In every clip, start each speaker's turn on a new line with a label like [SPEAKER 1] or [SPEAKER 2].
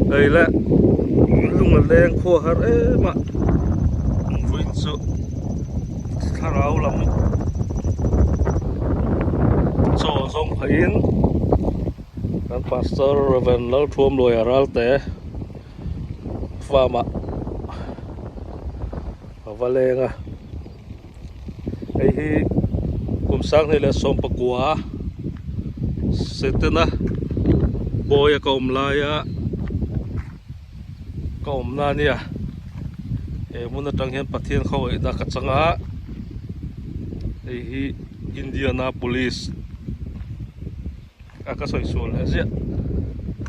[SPEAKER 1] Hei le lung a leng khua har em a vawiin chu thlarau lam chaw zawng pheiin kan pastor Rev Lalthuamluaia Ralte farm ah a va leng a hei hi kum sanghnih leh sawmpakua setana bawi a ka awm laia ka awmna a nia he hmun atang hian Pathian khawngaihna ka chang a hei hi Indianapolis a ka sawi sual leh ziah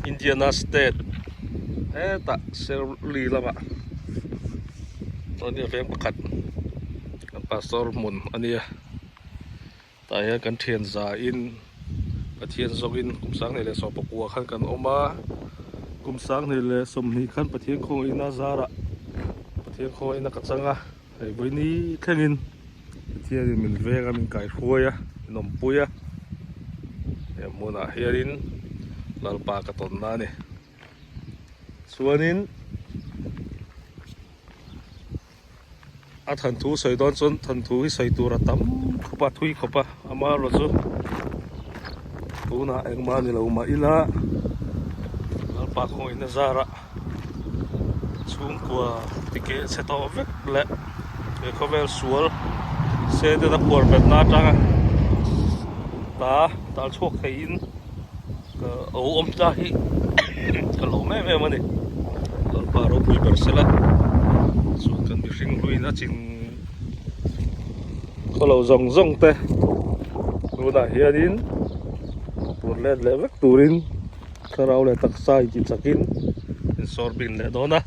[SPEAKER 1] Indiana state hetah Serli lamah chuan veng pakhat kan pastor hmun a nia tah hian kan thian zain Pathian zawkin kum sanghnih leh sawmpakua khan kan awm a kum sanghnih leh sawmhnih khan Pathian khawngaihna zarah Pathian khawngaihna ka chang a hei vawiini thlengin. Pathianin min veng a min kaihruai a min awmpui a he hmunah hianin Lalpa ka tawnna a ni chuanin a thanthu sawi dawn chuan thanthu hi sawi tur a tam khawp a thui khawp a amaherawhchu tunah engmah ni lo mah ila Lalpa khawngaihna zarah. Chhungkua tikeh chhe tawh vek leh he khawvel sual se ten a phuar betna atanga ta tal chhuak theihin ka lo awm ta hi ka lawm em em a ni. Lalpa ropui ber sela chuan kan mihring hluiin a chin khawlo zawng zawng te tunah hianin tur let leh vek turin. Thlarau leh taksa in ti chakin in sawr bin leh dawn a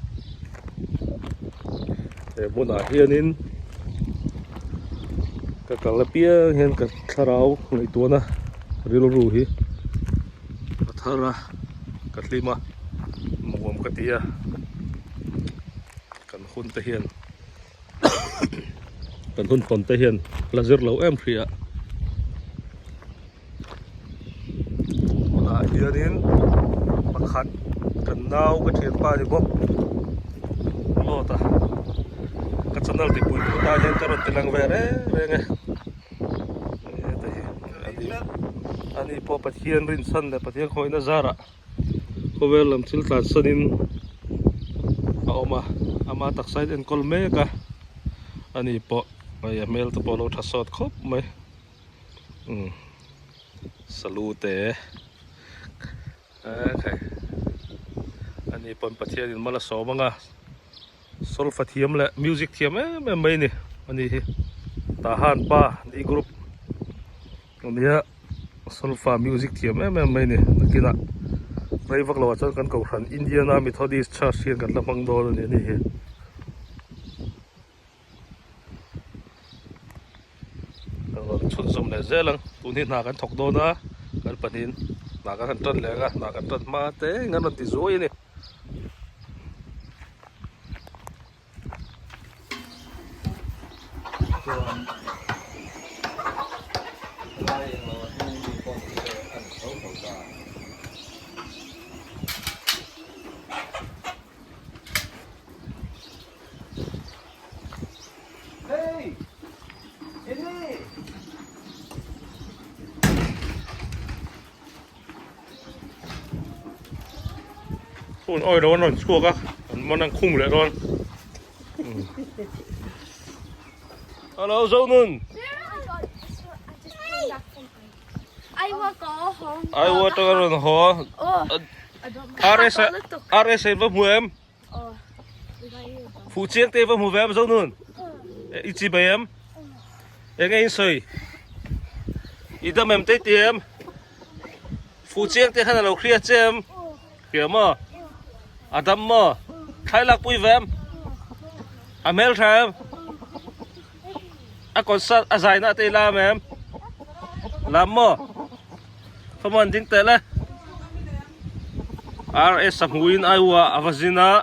[SPEAKER 1] he hmunah hianin ka kal apiang hian ka thlarau ngaihtuahna rilru hi a thar a ka hlim a nuam ka ti a kan hun te hian kan hun tawn te hian la zir lo em hria. Tunah hianin pakhat kan nau ka thianpa ni bawk lawt a ka channel ti pui tu tan hian ka rawn ti lang ve reng reng e heta hi ani pawh Pathian rinchhan leh Pathian khawihna zarah khawvel lam thil tlansanin a awm a ama taksa in enkawl mek a ani pawh hei a hmel te pawh a lo tha sawt khawp mai. Umm salute ekhai ani pawn Pathianin mal a sawm anga solfa thiam leh music thiam em em mai a ni ani hi Tahan pa D group ania solfa music thiam em em mai a ni nakinah rei vak lo ah chuan kan kohhran Indiana Methodist Church hian kan la hmang dawn a ni ani hi. Kan rawn chhunzawm leh zel ang tun hi hna kan thawk dawn a kan pahnihin hna kan han tan leh ang a hna kan tan hma te eng an rawn ti zuai a ni. Phone awi lo an rawn chhuak a an man an khung leh dawn Hello Zonun Ai wa tanga rawn haw RS RS va hmu em Fuh chiang te va hmu ve am zo nun. I chi bai em? Eng nge in sawi? I dam em te ti em? Fuh chiang te khan a lo hria che em? Hria maw? A dam maw? Thlai lak pui ve em? A hmel tha em? A concert a zai na te i lam em? Lam maw? Khawmuan ding teh le. RS a hmuin Iowa a va zin a,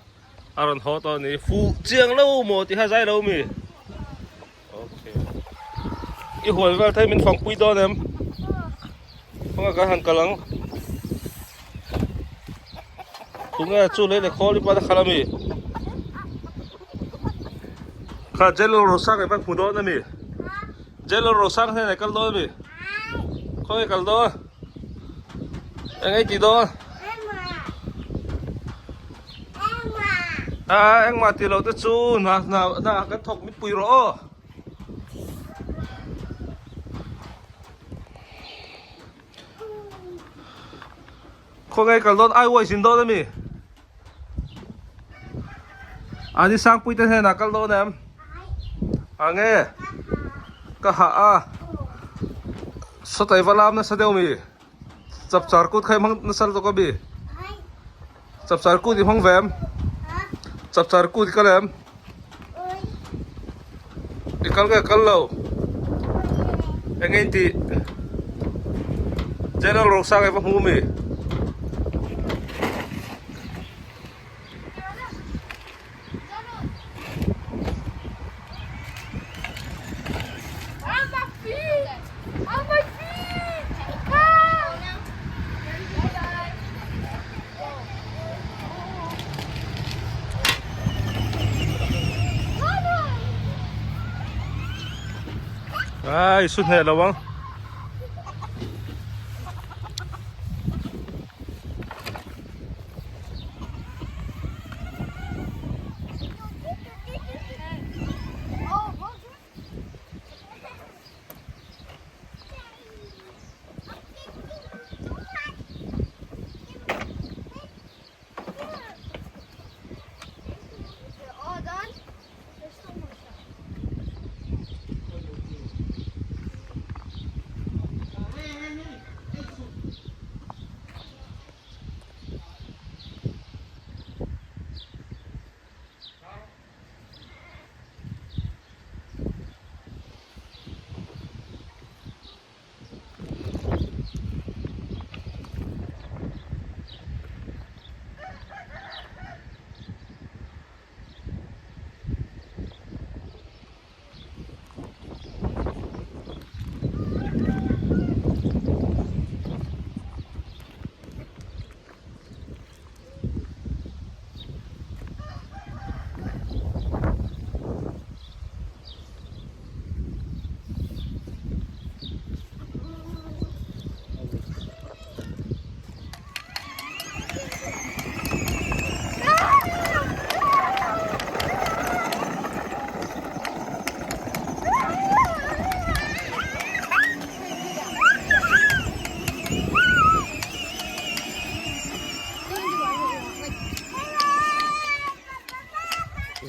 [SPEAKER 1] a rawn haw tawh a ni. Fuh chiang lo maw tih kha zai lo mi? Okay. I hual vel thei min fangpui dawn em? Khawnga kan han kal ang. Tunge chu lei leh khawl i pan a khalh ami? Kha Jello Rosang i va hmu dawn ami? Jello Rosang hnenah i kal dawn ami? Khawnge kal dawn? Eng ei ti dawn? A engmah tih loh te chu hna hna hna kan thawk mipui rawh aw. Khawnge kal dawn ai uai zin dawn ami? Ani Sangpui te hnenah kal dawn em? A nge? Ka hah a. Sawtai va lam nasa deuh mi? Chapchar kut kha i hmang nasa lutuk ami? Chapchar kut i hmang ve em? Chapchar kut i kal em? I kal nge kal lo? Eng nge in tih? General Rosanga i va hmu mi? Ai su hneh lo ang.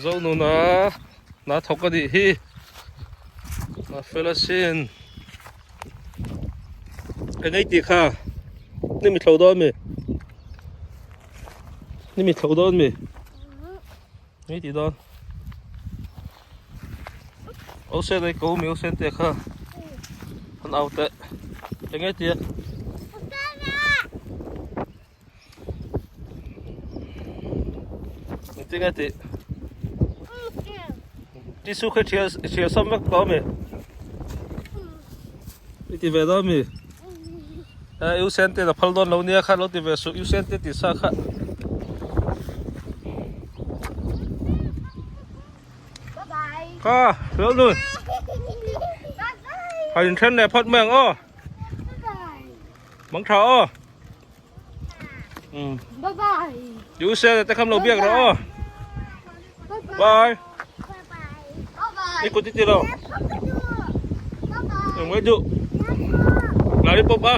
[SPEAKER 1] Zonuna na thawk a nih hi a fel asin eng ei tih kha ni mi thlo dawn mi ni mi thlo dawn mi ei tih dawn o sen ei ko mi o sen te kha an au teh eng ei tia. Engtin nge tih? Tissue kha i thial sam vek tawh ami? I ti ve dawn mi? U Sente a phal dawn lo nia kha lo ti ve suh U Sente tih sa kha. Kha lo nun. Hei inthen leh phawt mai ang aw. Mang tha aw.
[SPEAKER 2] Bye bye.
[SPEAKER 1] You say te kham lo biak ro aw. Bye. Ni kut ti lo. Eng mai du. La đi pop a.